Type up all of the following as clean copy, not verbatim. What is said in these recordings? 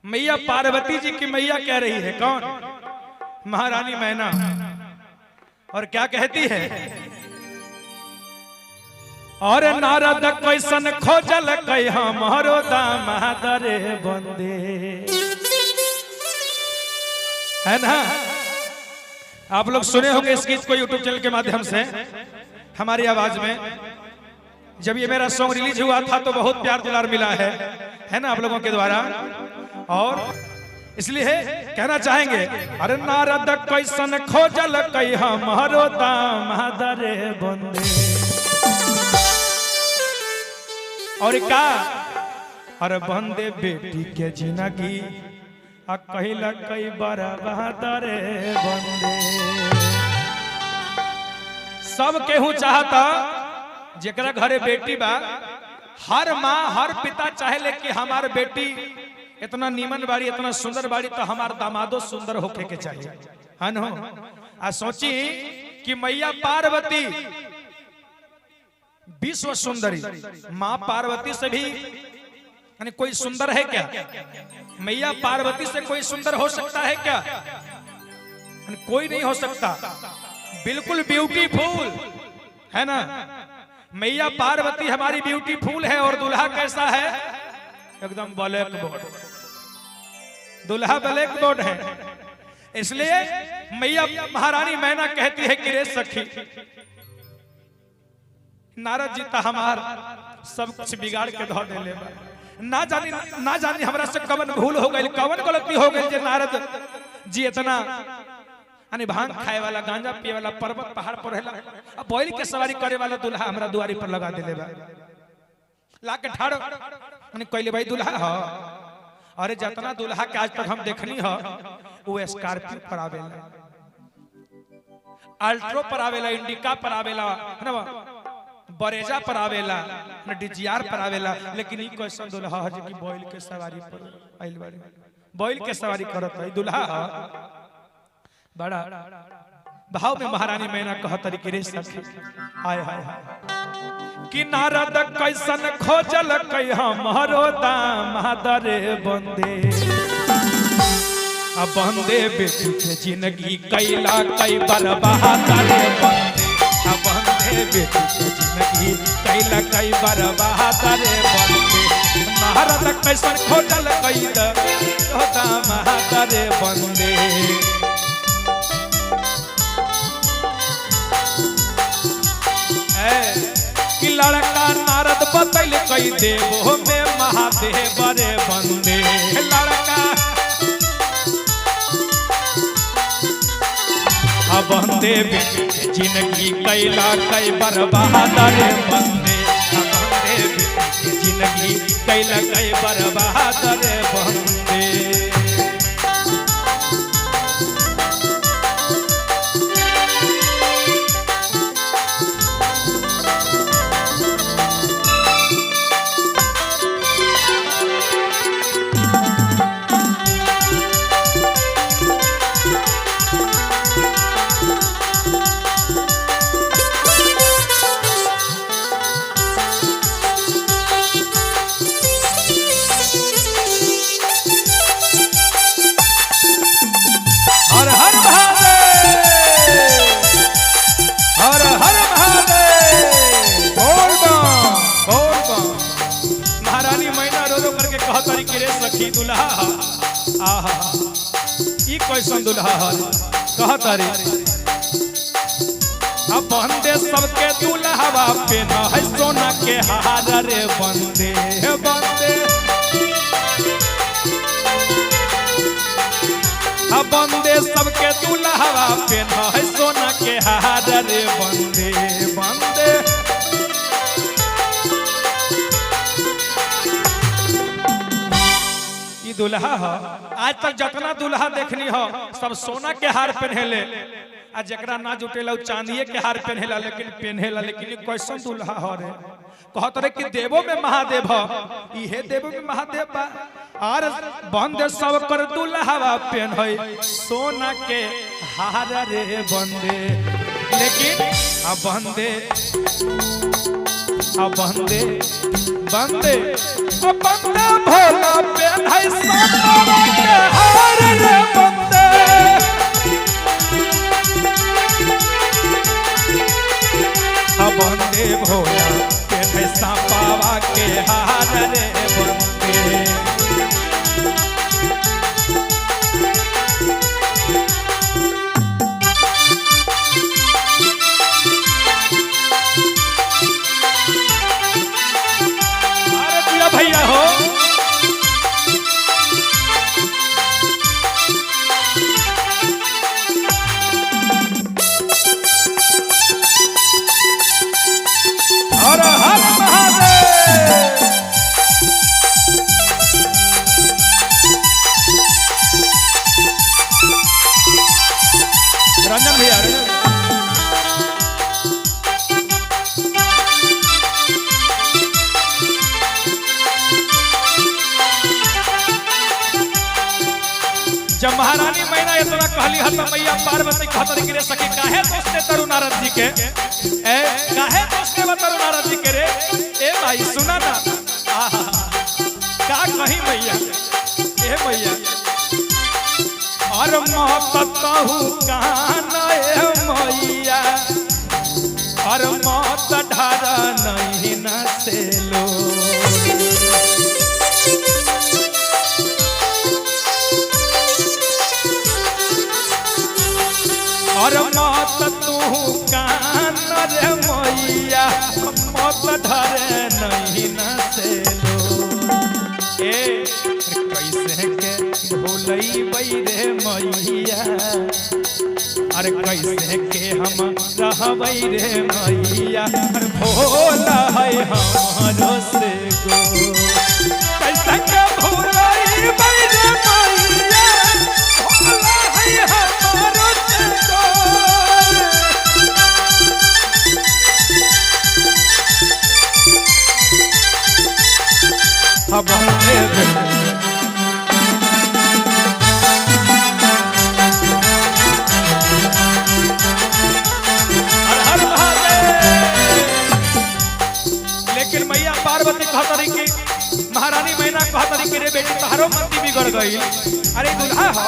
मैया पार्वती जी की मैया कह रही है, कौन? महारानी मैना। और क्या कहती है? और नारद कैसन खोजल कई हमारो दामादरे बंदे, है ना? आप लोग सुने होंगे इस गीत को यूट्यूब चैनल के माध्यम से हमारी आवाज में। जब ये मेरा सॉन्ग रिलीज हुआ था तो बहुत प्यार दुलार मिला है ना आप लोगों के द्वारा। और इसलिए कहना चाहेंगे, अरे नारद कैसन खोजल कई हमारो दामादरे बंदे। और का अरे बंदे बेटी के जिंदगी आ कहिला कई बराबरे बंदे। सब केहू चाहता जेकरा घरे बेटी बा, हर माँ हर पिता चाहे ले कि हमार बेटी इतना नीमन बाड़ी, इतना सुंदर बाड़ी, तो हमार दामादो सुंदर होके के चाहिए, है न? आ सोची कि मैया पार्वती विश्व सुंदरी, माँ पार्वती से भी यानी कोई सुंदर है क्या? मैया पार्वती से कोई सुंदर हो सकता है क्या? यानी कोई नहीं हो सकता। बिल्कुल ब्यूटीफुल है ना मैया पार्वती, हमारी ब्यूटीफुल है। और दूल्हा कैसा है? एकदम ब्लैक बोर्ड, दूल्हा ब्लैक बोर्ड है। इसलिए मैया महारानी मैना कहती है कि रे सखी, नारद जी तो हमार सब कुछ बिगाड़ के धो देले, ना जानी ना जानी हमरा से कवन भूल हो गई, कवन गलती हो गई जे नारद जी इतना यानी भांग खाए वाला, गांजा पिए वाला, पर्वत पहाड़ पर रहेला, अब बैल के सवारी करे वाला दूल्हा हमरा दुआरी पर लगा देले बा, ला के ठाड़ यानी कहले भाई दूल्हा ह। अरे जितना दूल्हा के आज तक हम देखनी ह वो स्कॉर्पियो पर आवेला, अल्ट्रो पर आवेला, इंडिका पर आवेला, है ना, बरेजा पर आवेला, डीजीआर पर आवेला, लेकिन ई कैसन दुल्हा है कि बैल के सवारी पर आइल बाड़े, बैल के सवारी करत है दुल्हा। बड़ा भाव में महारानी मैना कहत रही कि रे सखी, हाय हाय हाय, कि नारद कैसन खोजल कई हमारो दामादरे बंदे। अब बंदे बेटी के जिंदगी कैला कई बर्बादरे बंदे। अब बंदे बेटी के जिंदगी कैला कई बर्बादरे बंदे। नारद कैसन खोजल कई दामादरे बंदे। कि लड़का नारद बतैल कई देवो में महादेव रे बंदे। लड़का बंदे जिंदगी कैला कई बर्बादरे बंदे। बंदे जिंदगी कैला कई बर्बादरे बंदे। हर हर महादेव, हर हर महादेव, बोल बम बोल बम। महारानी मैना रो रो करके कहत रही कि रे सखी दुल्हा, आहा ई कैसन दुल्हा है। कहत रही अब बंदे सबके दुल्हवा पे न है सोना के हार रे बंदे। बंदे बंदे सबके दुल्हवा पे न है सोना के हार रे बंदे। बंदे ई दुल्हा ह, आज तक जितना दुल्हा देखनी हो सब सोना के हार पहनेले, आ जकरा ना जुटेला उ चांदीए के हार पहनेला, लेकिन पहनेला। लेकिन कैसन दुल्हा हो रे, कहत रहे कि देवो में महादेव ह, इहे देवो में महादेव बा। और बंदे सब कर दुल्हवा पहने सोना के हार रे बंदे। लेकिन अब बंदे, अब बंदे बंदे, अब बंदे भोला पहने सोना जब महारानी मैना इतना कहली हत मैया पार्वती कहत रही रे सखी काहे दोष दे तरु नारद जी के, ए काहे दोष दे तरु नारद जी के रे, ए भाई सुना ना, आहा का कही मैया, ए मैया और मत कहू कान ए मैया, और मत ढार नहीं न से लो। और मत तू कान रे मैया, मत धरे नहीं न से लो। ए कैसे के भूलई रे मैया, अरे कैसे के हम रहबै रे मैया, अरे भोला है हमारो से गो। कैसे के भूलई रे मैया, भोला है हमारो से गो। अब हर हर महादेव। लेकिन मैया पार्वती कहत रही कि महारानी मैना कहत रही कि रे बेटी तोहरो मति बिगड़ गई, अरे दुल्हा हो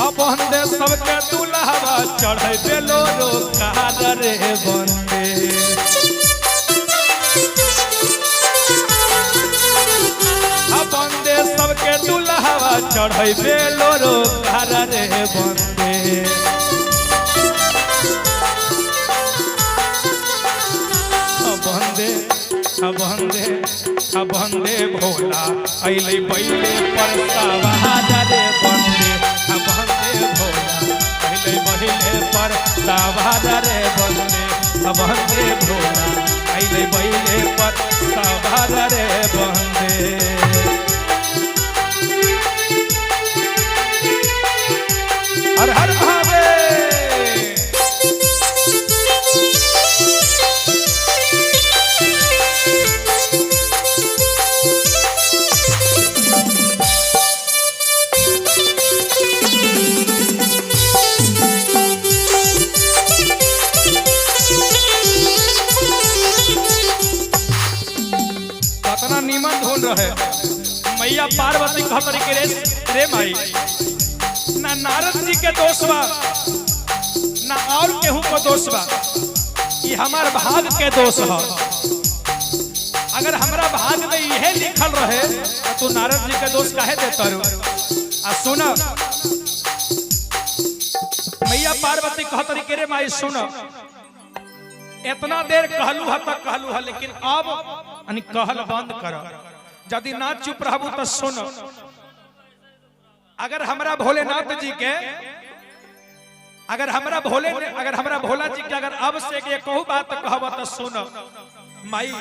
अब बंदे सबके दुल्हवा चढ़े बेलो रो कार रे बंदे। अब बंदे सबके दुल्हवा चढ़े बेलो रो कार रे बंदे। बंदे बंदे बंदे भोला अइलै बैले पर सवार रे बंदे, बंदे भोला अइलै बैले पर सवार रे बंदे, बंदे भोला अइलै बैले पर सवार रे बंदे। हर हर महादेव। कतना नीमन धुन रहे। मैया पार्वती कहत रही कि रे रे माई, ना नारद जी के दोष बा ना और केहू को दोष बा, ई हमार भाग के दोष ह। अगर हमरा भाग में यह लिखल रहे तो तू नारद जी के दोष काहे देता रू। आ सुन मैया पार्वती कहत रही कि रे माई सुन, इतना देर कहलू ह तक कहलू ह, लेकिन अब यानी कहल बंद कर, यदि ना चुप रहबू तो सुन, अगर हमरा भोलेनाथ जी के, अगर हमरा भोले, अगर हमरा भोला जी के अगर अब से के कहू बात कहब तो सुन माई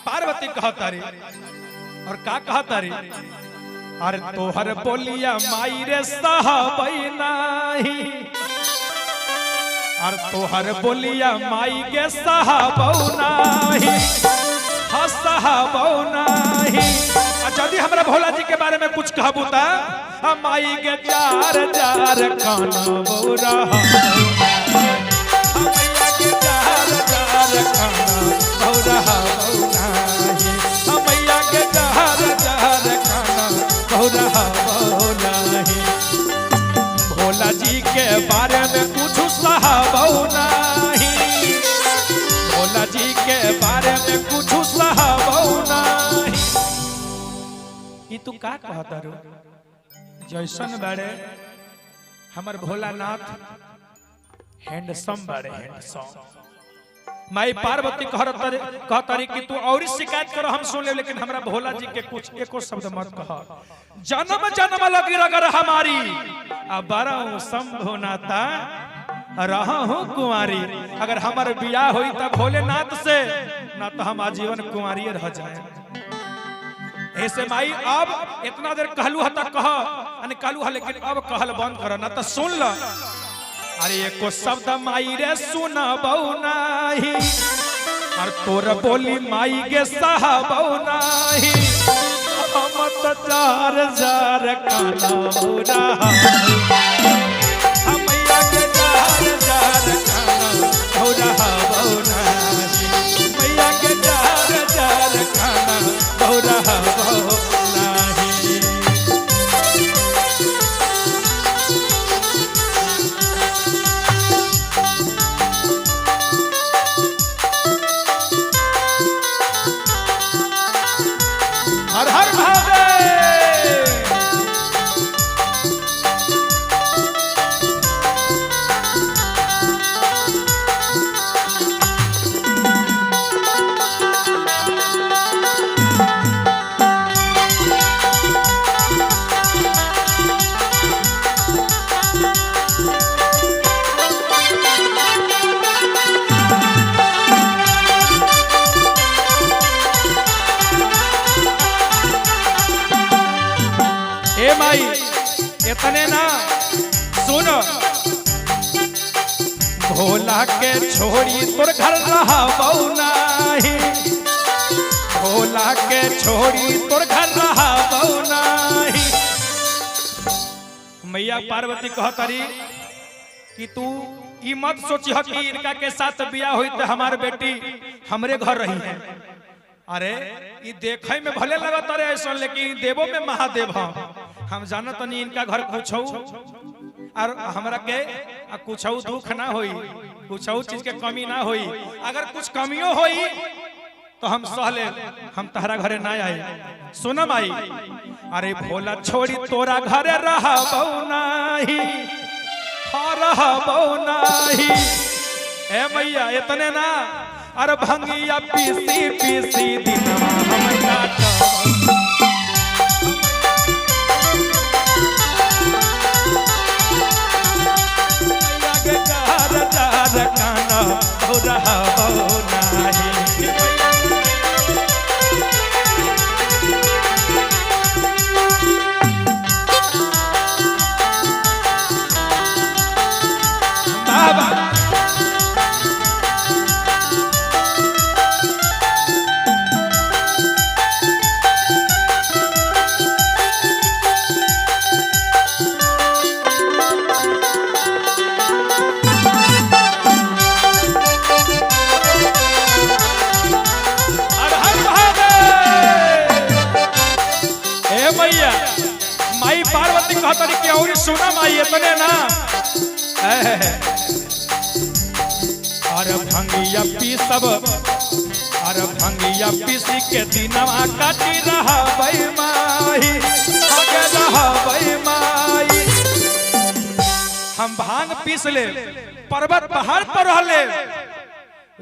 पार्वती कहता रे। और का कहता रे, अरे तोहर बोलिया माई रे सहबै नाही, और तोहर बोलिया माई के सहबौ नाही, हा सहबौ नाही। यदि हमरा भोला जी के बारे में कुछ कहबू त माई के जार जार कानबौ रहबौ, मैया के जार जार कानबौ रहबौ नाही, मैया के जार जार कानबौ रहबौ नाही। भोला जी के बारे में कुछ सहबौ नाही, भोला जी के बारे में कुछ सहबौ नाही। ई तू का कहता रो, जैसन बारे हमर भोलानाथ हैंडसम बारे, हैंडसम। माई पार्वती कहता रही कि तू और शिकायत कर हम सुन ले, लेकिन हमरा भोला जी के कुछ एको शब्द मत कह। जन्म जन्म लगी रगर हमारी, अब बरहु शंभु नाता रहूं कुंवारी। अगर हमार बियाह होई तब भोलेनाथ से, ना तो हम आजीवन कुंवारी रह जाए। ऐसे माई अब इतना देर कहलू ह तक कह, यानी कहलू ह, लेकिन अब कहल बंद कर, ना तो सुन ल। अरे एको शब्द माई रे सुनबौ नाही, और तोर बोली माई के सहबौ नाही। हम त जार जार जार काना हो रहा। मैया के जार जार काना हो रहा नाही, मैया के जार जार काना हो रहा नाही। हर हर महादेव। ए माई इतने ना सुन, भोला के छोड़ी तोर घर रहा नाही, भोला के छोड़ी तोर घर रहा नाही। मैया पार्वती कहतरी कि तू ई मत सोचिह कि इनका के साथ बियाह हुई तो हमार बेटी हमरे घर रही है। अरे ई देखे में भले लगत रे ऐसा, लेकिन देवो में महादेव हम जानत नहीं इनका घर कुछ और हमरा के कुछ दुख ना होई, कुछ चीज के कमी ना होई। अगर कुछ कमियों होई तो हम सह ले, हम तहरा घरे ना आए। सुन माई, अरे भोला छोड़ी तोरा घरे रहा नाही, रहा नाही। ए मैया इतने ना, अरे भंगिया पीसी पीसी दिनवा हम काटब। मैया के जार जार काना हो रहा नाही। बाबा हर हर महादेव। ए मैया माई पार्वती कहतरी कि और सुना माई इतने ना, अरे भंगिया पी सब, अरे भंगिया पीसी के दिनवा काटी रहा बई माई, आगे रहा बई माई। हम भांग पीस ले, पर्वत पहाड़ पर रह ले,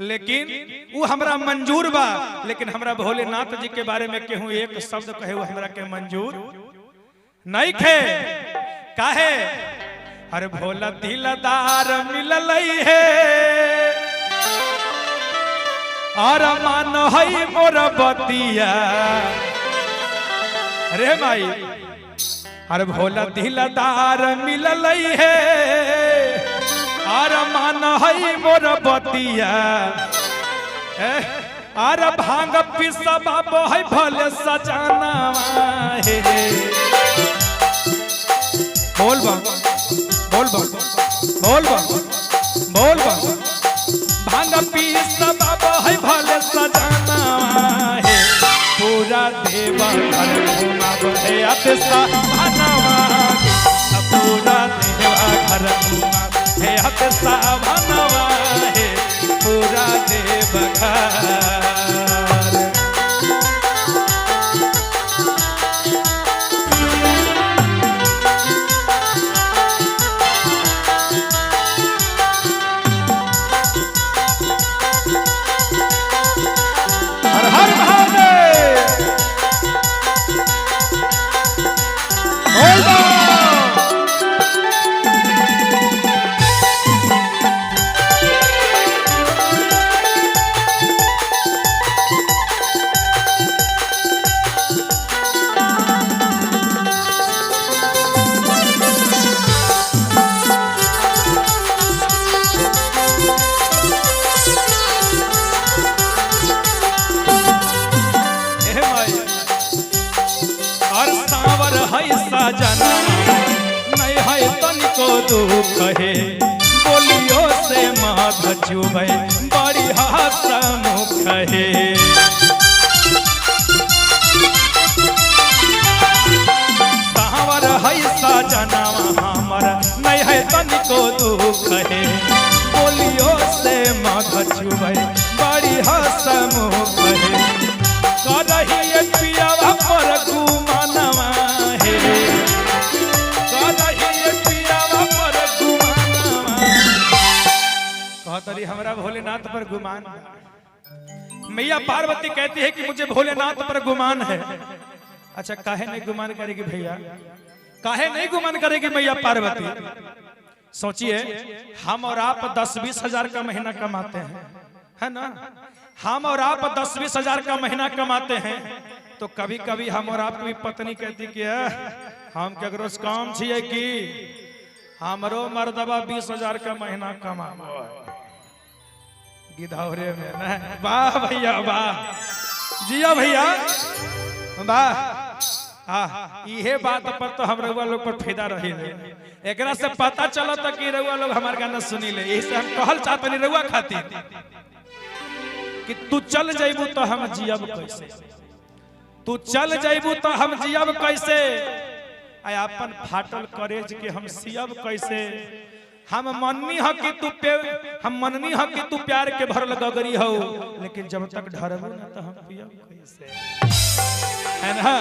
लेकिन वो हमरा मंजूर बा, लेकिन हमरा भोलेनाथ जी के बारे में केहू एक शब्द कहे वो हमरा के मंजूर नहीं खे। काहे? अरे भोला दिलदार मिलल है, और मान है मोर बतिया। अरे माई, अरे भोला दिलदार मिलल है, और मान है मोर बतिया। अरे भांग पिसबा है भले सजाना हे। बोल बम बोल बम बोल बम बोल बम, भांग पिसबा है भले सजाना हे। पूरा देव घर घुमाब है अतसा भनवा, पूरा देव घर घुमाब है अतसा भनवा हे, पूरा देव घर। हर हर महादेव। बोल बम। ए माई, और सावर सावर है सजना, नहीं है तनिको दुख हे। बोलियो से माध चुबै बड़ी हसमुख हे। सावर है सजना हमर, नहीं है तनिको दुख हे। बोलियो से माध चुबै बड़ी हसमुख हे। करही पियावा पर गुमानवा हे, करही पियावा पर गुमानवा। कहतरी हमरा भोलेनाथ पर गुमान। मैया पार्वती कहती है कि मुझे भोलेनाथ पर गुमान है। अच्छा, काहे नहीं गुमान करेगी भैया, काहे नहीं गुमान करेगी मैया पार्वती? सोचिए, हम और आप 10-20 हजार का महीना कमाते हैं, है ना? हम और आप 10-20 हजार का महीना कमाते हैं, तो कभी कभी हम और आपकी भी पत्नी कहती कि हम केकरो से काम छियै कि हमरो मर्दबा 20 हजार का महीना कमाबो है गिधौरे में ना। वाह भैया वाह, जिया भैया वाह। हाँ, इहे बात पर तो हम रउआ लोग पर फायदा रही है। एकरा से पता चलता कि रउआ लोग हमार गाना सुनी ले। यही से हम कहल चाहतनी रउआ खातिर कि तू चल जाइबू तो हम जियब कैसे, तू चल जाइबू तो हम जियब कैसे, आ अपन फाटल करेज के हम सियब कैसे। हम मननी ह कि तू प्यार के भरल गगरी हो, लेकिन जब तक ढरबू ना तो हम पियब कैसे, है ना?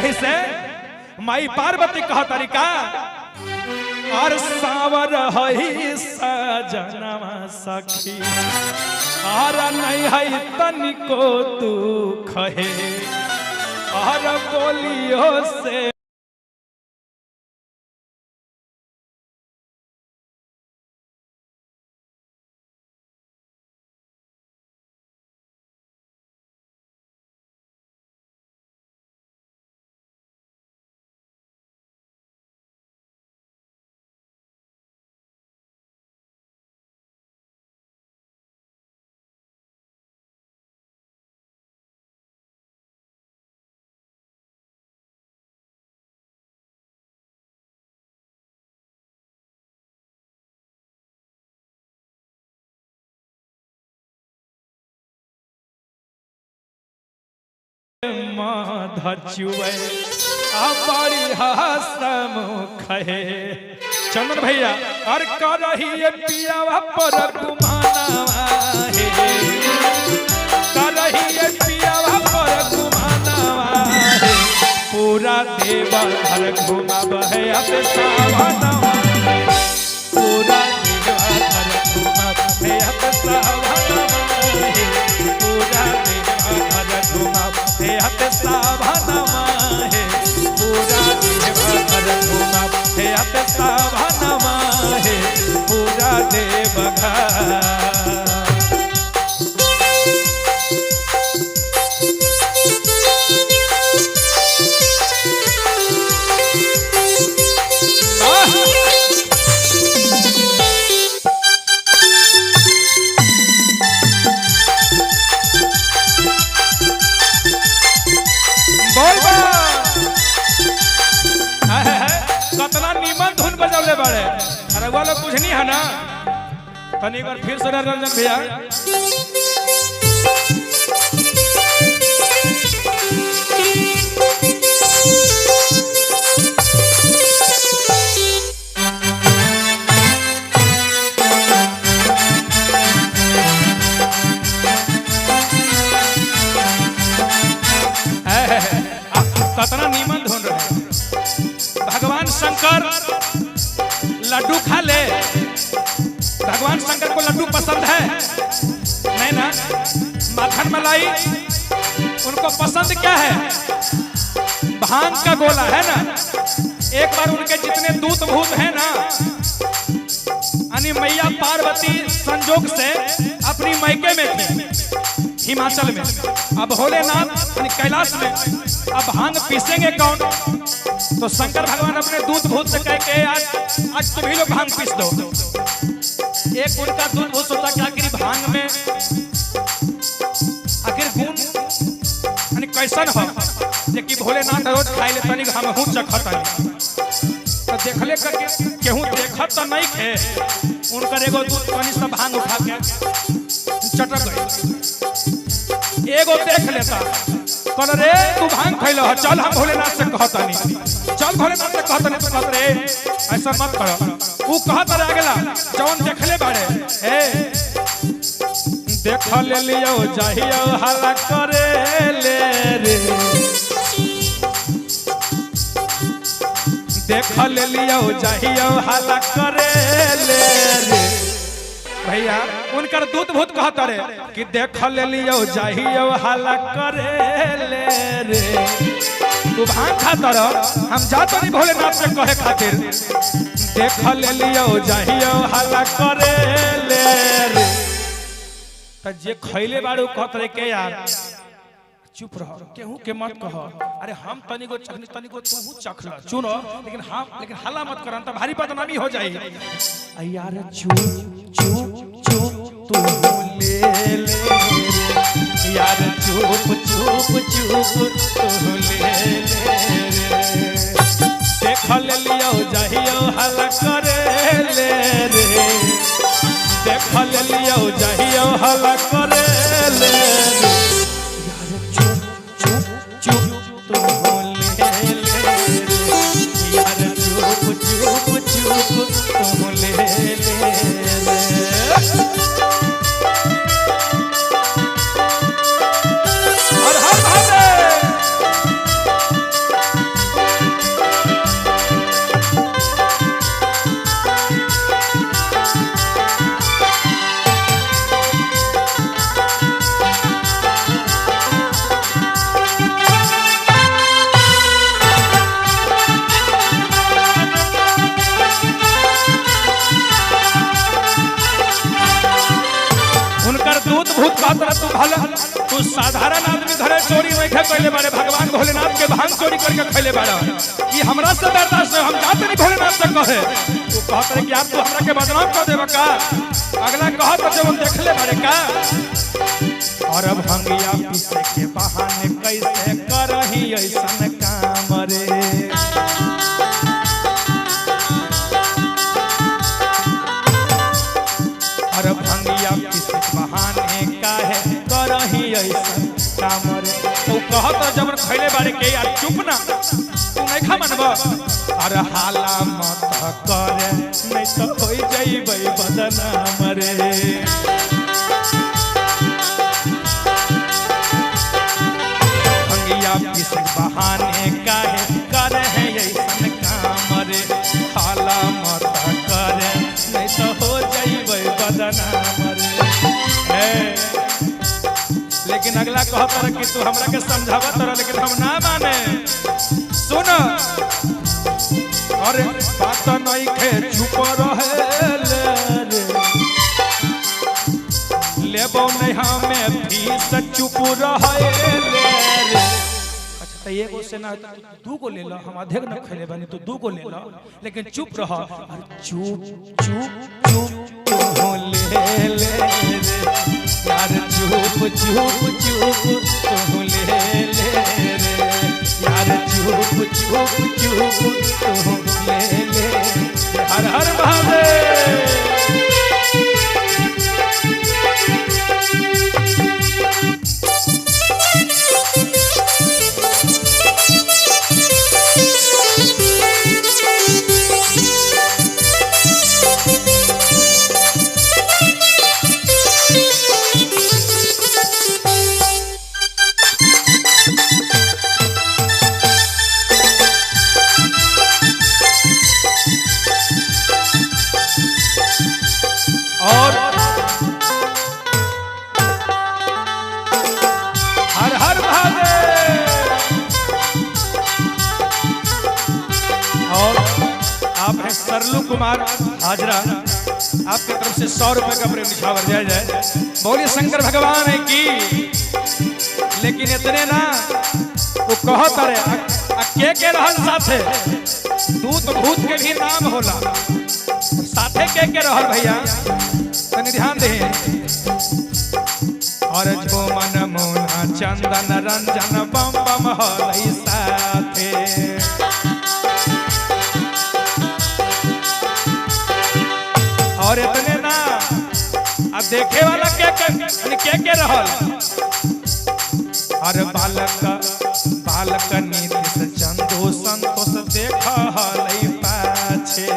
ऐसे माई पार्वती कह तरीका और सावर हई सजनवा सखी, और नहीं है तनिको दुख हे। और बोलियो से माधर चुवे आ बड़ी हसमुख हे। चंदन भैया, और करही पियावा पर गुमानवा हे, करही पियावा पर गुमानवा हे। पूरा देव घर घुमाब है अब सावनवा, पूरा देव घर घुमाब है अब सावनवा हे। पूरा देव घर घुमाब है अब सावनवा हे। पूरा देव घर घुमाब है अब सावनवा हे। पूरा देव घर। बोल बा। है, है, है, कतना नीमन धुन बजौले बाड़े। अरे वो लोग बुझनी है ना। तनी एक बार फिर सुना रंजन भैया। है, है, है। अब कतना नीमन धुन रहे। भगवान शंकर लड्डू खा ले। भगवान शंकर को लड्डू पसंद है नहीं ना? माखन मलाई उनको पसंद क्या है? भांग का गोला है ना। एक बार उनके जितने दूत भूत है ना, यानी मैया पार्वती संजोग से अपनी मैके में थी हिमाचल में, अब भोलेनाथ यानी कैलाश में, अब भांग पीसेंगे कौन? तो शंकर भगवान अपने दूत भूत से कह के आज आज तुम ही लोग भांग पीस दो। एक उनका दूत भूत सोचा कि आखिर भांग में आखिर गुण यानी कैसन हो। जे कि भोलेनाथ रोज खाई ले तनी हमहू चखतनी। तो देखले करके केहू देखत त नहीं खे, उनकर एगो दूध तनी सब भांग उठा के चटक गई। एगो देख लेता, कल रे तू भांग खैल, चल हम भोलेनाथ से कहतनी, चल भोलेनाथ से कहतनी। तो कहत रे ऐसा मत कर, ऊ कहत रे अगला जौन देखले बाड़े, ए देख ले लियो जाहियो हला करे ले रे, देख ले लियो जाहियो हला करे ले रे। भैया उनकर दूत भूत कहत रे कि देख ले लियो जाहियो हला करे ले रे, तू भांग खाता रह, हम जात नहीं भोलेनाथ से कहे खातिर, देख ले लियो जाहियो हला करे ले रे। त जे खैले बाड़ू कहत रे के यार चुप रह, केहू के मत कह, अरे हम तनिको चखनी तनिको तू चख ल चुनो, लेकिन हम लेकिन हल्ला मत करन त भारी बदनामी हो जाई। यार चुप चुप चुप तू ले ले रे, यार चुप चुप चुप तू ले ले रे, देख ले लियो जाहियो हल्ला करे ले रे, देख ले लियो जाहियो हल्ला करे ले रे, यार चुप चुप चुप तू ले ले रे, यार चुप चुप चुप तू ले ले रे। हर हर महादेव। उनकर दूत भूत कहत रह तू भला तू साधारण आदमी घरे चोरी नहीं खैले बारे, भगवान भोलेनाथ के भांग चोरी करके खैले बारे, ये हमरा से बर्दाश्त नहीं, हम जाते नहीं भोलेनाथ से कहे। तू कहत रहे कि यार तू हमरा के बदनाम कर देबा का, अगला कहत जब हम देखले बारे का। और भंगिया पीसे के बहाने कैसे करही ऐसन काम रे, और भंगिया पीसे बहाने काहे करही ऐसन काम रे। तो कहत जब खैले बारे के यार चुप ना, तू नहीं खा मनब, अरे हाला मत करे नहीं तो हो जइबै बदनाम रे। भंगिया पीसे बहाने काहे करे है ऐसन काम रे, हाला मत करे नहीं तो हो जइबै बदनाम रे। ए, लेकिन अगला कहत रह कि तू हमरा के समझावत रह, लेकिन हम ना माने। सुन अरे बात नहीं खे चुप रहे ले रे, लेबो नहीं हमें फीस चुप रहे ले रे। अच्छा तो एगो से ना तो दू गो ले लो, हम अधिक न खैले बानी, तू दू गो ले लो, लेकिन चुप रह। अरे चुप चुप चुप तू ले ले रे, यार चुप चुप चुप तू ले ले रे, यार चुप चुप चुप तू ले ले। हर हर महादेव। और हर हर महादेव। और आप हैं सरलू कुमार हाजरा, आपके तरफ से 100 रुपए का प्रेम निछावर जय जय बोलिए शंकर भगवान है की। लेकिन इतने ना वो कहत अरे के रहल साथे दूत भूत के भी नाम होला, साथे के रहल भैया तनी ध्यान दे। और झूमन मोना चंदन रंजन बम बम हलई। देखे वाला के के यानी के के रहल? अरे बालक बालक नीतीश चंदो संतोष देख हलै पाछे।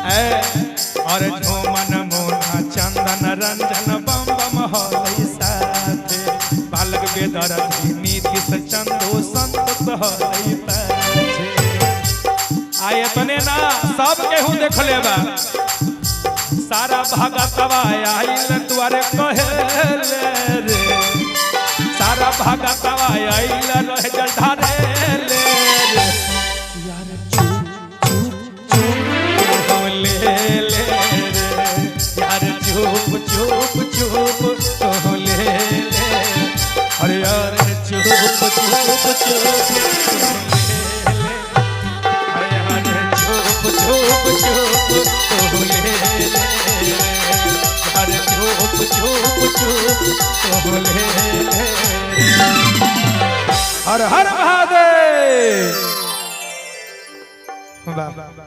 ए, और झोमन मोना चंदन रंजन बम बम हलै साथे। बालक बेदरदी नीतीश चंदो संतोष हलै पाछे। आए तने ना सब केहू देख लेबा। सारा भगतवा आइल दुआरे कहेले रे। सारा भगतवा आइल रहे जल ढारेले रे। यार चुप चुप चुप तो ले ले रे। यार चुप चुप चुप तो ले ले। अरे यार चुप चुप चुप तो ले ले। अरे यार चुप चुप चुप तो ले ले। यार चुप चुप चुप तो ले ले। हर हर महादेव। वाह।